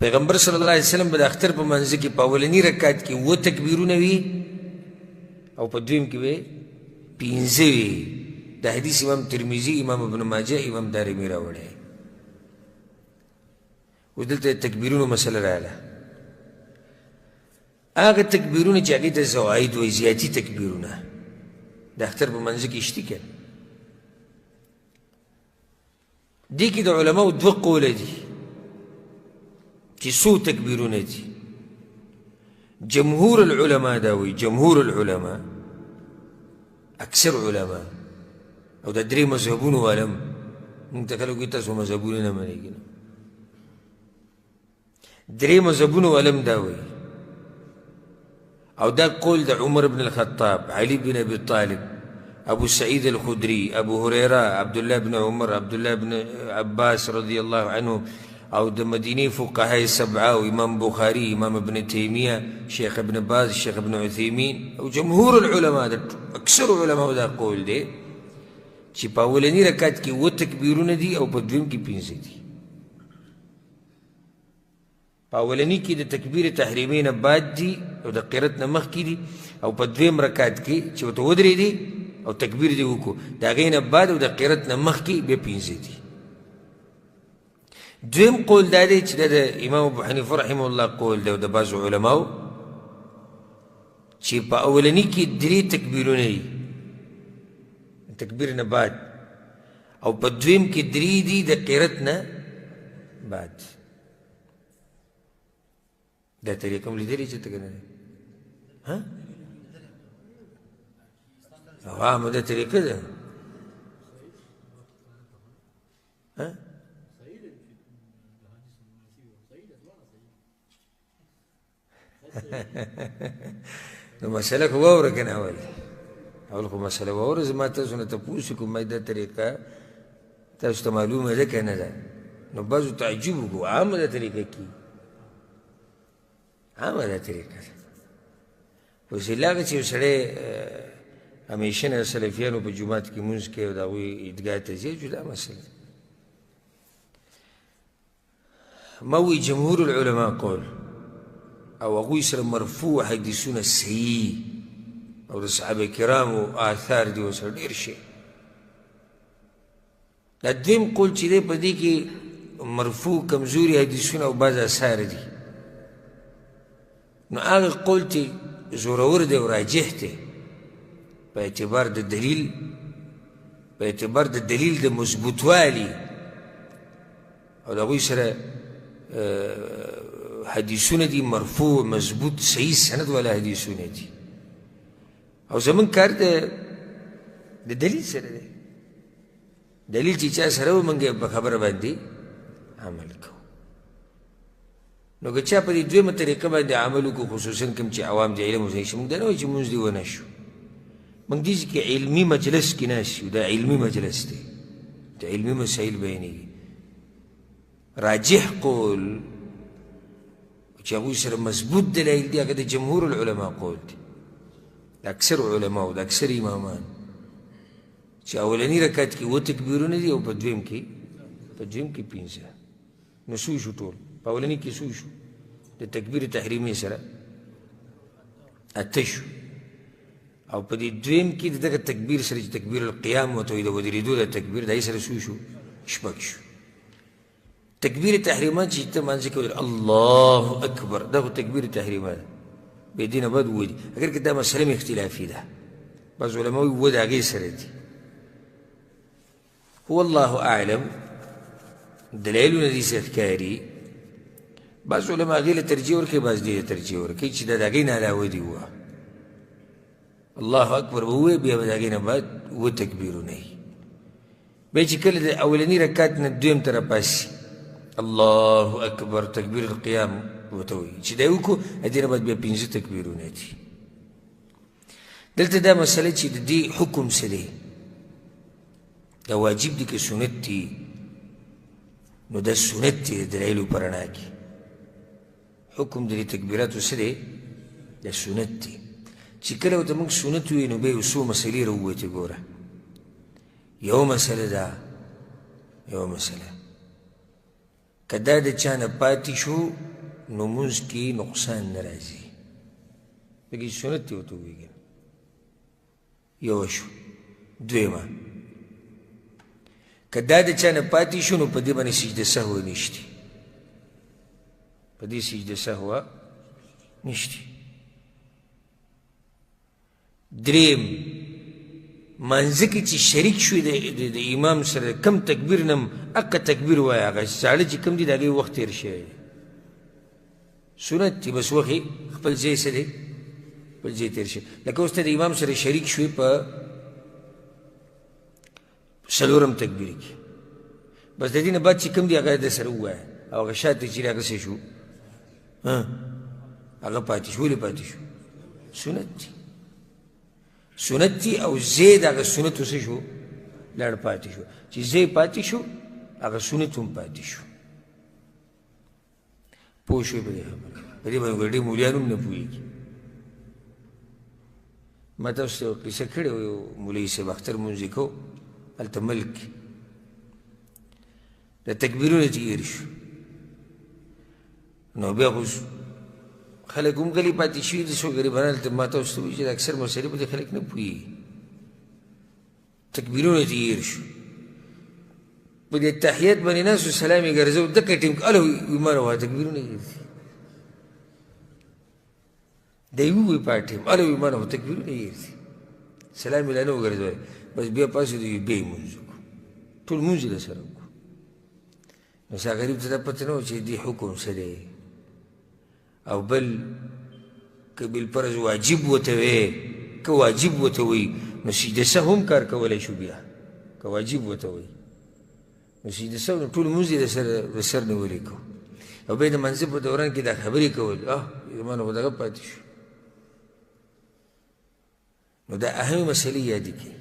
پیغمبر صلی الله علیه وسلم به د اختر په منځ کې په اولني رکعت کې اووه تکبیرونه وي او په دویم کې به پنځه وي. د حدیث امام ترمذي، امام ابن ماجه، امام دارمي راوړی. اوس دلته د تکبیرونو مسله راغله. هغه تکبیرونه چې هغې ته زواید وایي، زیاتي تکبیرونه د اختر په منځ کې شتي که نه؟ دې کې د علماو دوه قوله دي چې څو تکبیرونه دي. جمهور العلماء دا وایي، جمهور العلماء اکثر علما او د درې مذهبونو والا هم، موږ ته خلک وایي تاسو مذهبونه نه منئ که نه، درې مذهبونو والا هم دا وایي. او دا قول د عمر بن الخطاب، علي بن ابي طالب، ابو سعید الخدري، ابو هريره، عبد الله بن عمر، عبد الله بن عباس رضی الله عنه، او د مدینې فقهای سبعه، او امام بخاري، امام ابن تیمیه، شیخ ابن باز، شیخ ابن عثیمین، او جمهور العلماء، د اکثر علماء دا قول دی چې په اولني رکعت کې اووه تکبیرونه دي او په دویم کې پنځه دي. په اولني کې د تکبیر تحریمې نه بعد دي او د قرت نه مخکې دي، او په دویم رکعت کې چې ورته ودرېدې او تکبیر دې وکړو د هغې نه بعد او د قرت نه مخکې بیا پنځه دي. دویم قول دا دی چې دا د امام ابو حنیفه رحمه الله قول دی او د بعضو علماو چې په اولني کې درې تکبیرونه دي تکبیر نه بعد، او په دویم کې درې دي د قرت نه بعد. دا طریقه هم لیدلې چې ته که نه؟ ها؟ عامه دا طریقه ده. ها؟ نو مسله خو واوره که نه اول اول خو مسله واوره، زما تاسو نه تپوس وکړم ما دا طریقه تاسو ته معلومه ده که نه ده؟ نو بعضو تعجب وکړو، عامه دا طریقه کېږي، عامه دا طریقه ده. خو ځله چې یو سړی همیشه نه سلفیانو په جومات کې لمونځ کوي او د هغوی عیدګاه ته ځي، جدا مسله ده. ما وی جمهور العلماء قول او هغوی سره مرفوع حدیثونه صحیح او د صحابه کرامو آثار دي ورسره ډېر شی. دا دویم قول چې دی په دې کې مرفوع کمزوري حدیثونه او بعض آثار دي، نو هغه قول چې زورور دی او راجح دی په اعتبار د دلیل، په اعتبار د دلیل د مضبوطوالي او د هغوی سره حدیثونه دي مرفوع مضبوط صحیح سند والا حدیثونه دي، او زمونږ کار د دلیل سره دی. دلیل چې چا سره و موږ په خبره باندې عمل کوو. نو که چا په دې دویمه طریقه باندې عمل وکړو، خصوصا کوم چې عوام دي علم ورسره شي، موږ دا نه وایو چې مونځ دې ونه شو. موږ دې کې علمي مجلس کې ناست یو، دا علمي مجلس دی، د علمي مسایل بیانېږي. راجح قول چې هغوی سره مضبوط دلایل دي، هغه د جمهور العلماء قول دی، د اکثر علماو، د اکثر امامان، چې اولني رکعت کې اووه تکبیرونه دي او په دویم کې پنځه. نو څو شو ټول؟ په اولني کې څو شو؟ د تکبیر تحریمې سره اته شو، او په دې دویم کې د دغه تکبیر سره چې تکبیر القیام ورته وایي، د ودرېدو د تکبیر د هغې سره څو شو؟ شپږ شو. تکبیر تحریمه چې ته لمانځه کې ودرېږې الله اکبر، دا خو تکبیر تحریمه ده، بې دې نه بعد اووه دي. اګر که دا مسله هم اختلافي ده، بعض علما وایي اووه د هغې سره دي، هو الله اعلم. دلایلونه دې څه ښکاري، بعض علما هغې له ترجیح ورکوي، بعض دې له ترجیح ورکوي چې دا د هغې نه علاوه دي اووه. الله اکبر به ووایي، بیا به د هغې نه بعد اووه تکبیرونه وي. بیا چې کله د اولني رکعت نه دویم ته راپاڅي الله اکبر تکبیر القیام ورته وایي، چې دا یې وکړو د دې نه بعد بیا پنځه تکبیرونه دي. دلته دا مسله چې د دې حکم څه دی، دا واجب دی که سنت دی؟ نو دا سنت دی د دلایلو په رڼا کې. حکم د دې تکبیراتو څه دی؟ دا سنت دی. چې کله ورته موږ سنت ووایو نو بیا یو څو مسلې راووتې. ګوره یو مسله ده، یو مسله که دا د چا نه پاتې شو نو مونځ کې نقصان نه راځي، ځکه چې سنت دی ورته ووایي. یوه شو. دویمه، که دا د چا نه پاتې شو نو په دې باندې سجده سهوه نشته، په دې سجده سهوه نشته. دریم، مانځه کې چې شریک شوې د امام سره کم تکبیر نم اقه تکبیر وایه، هغه زاړه چې کم دي د هغې وخت تېر شوی دی، سنت دی، بس وخت خپل ځای څه دی، خپل ځای تېر شوی. لکه اوس ته د امام سره شریک شوې په څلورم تکبیر کې، بس د دې نه بعد چې کوم دی هغه د سره ووایه، او هغه شاته چې هغه څه شو، هغه پاتې شو. ولې پاتې شو؟ سنت دی، سنت دی، او ځای د هغه سنتو څه شو، لاړ پاتې شو. چې ځای پاتې شو هغه سنت هم پاتې شو. پوه شوې په دې خبره؟ په دې باندې ډېر مولیان هم نه پوهېږي. ما تاسو ته یوه قصه کړې وه، یو مولوي صاحب اختر مونځ یې کو هلته ملک کې، د تکبیرونه چې هېر شو نو بیا خو خلک هم غلي پاتې شوي دي، څو غریبان هلته. ما تاسو ته وویل چې د اکثر مسئلې په دې خلک نه پوهېږي. تکبیرونه چې هېر شو په دې تحیت باندې ناست سلام یې ګرځو، دقه ټیم کې هله وایي ما نه وایه تکبیرونه هېر دي. دی ووایي په ټیم هله وایي ما نه خو تکبیرونه هېر دي، سلام یې لا نه وګرځولی، بس بیا پاڅېدو بیا یې لمونځ وکړو، ټول لمونځ یې له سره وکړو. نو سا غریب ته دا پته نه وه چې دې حکم څه دی، او بل که بالفرض واجب ورته وی، که واجب ورته وي نو سجده سهو هم کار کولی شو، بیا که واجب ورته وي نو سجده سهو، نو ټول لمونځ یې د سر نه ولیکو. او بیا د منځه په دوران کې دا خبرې کول، زما نه خو دغه پاتې شو. نو دا اهمې مسئلې یادې کړئ.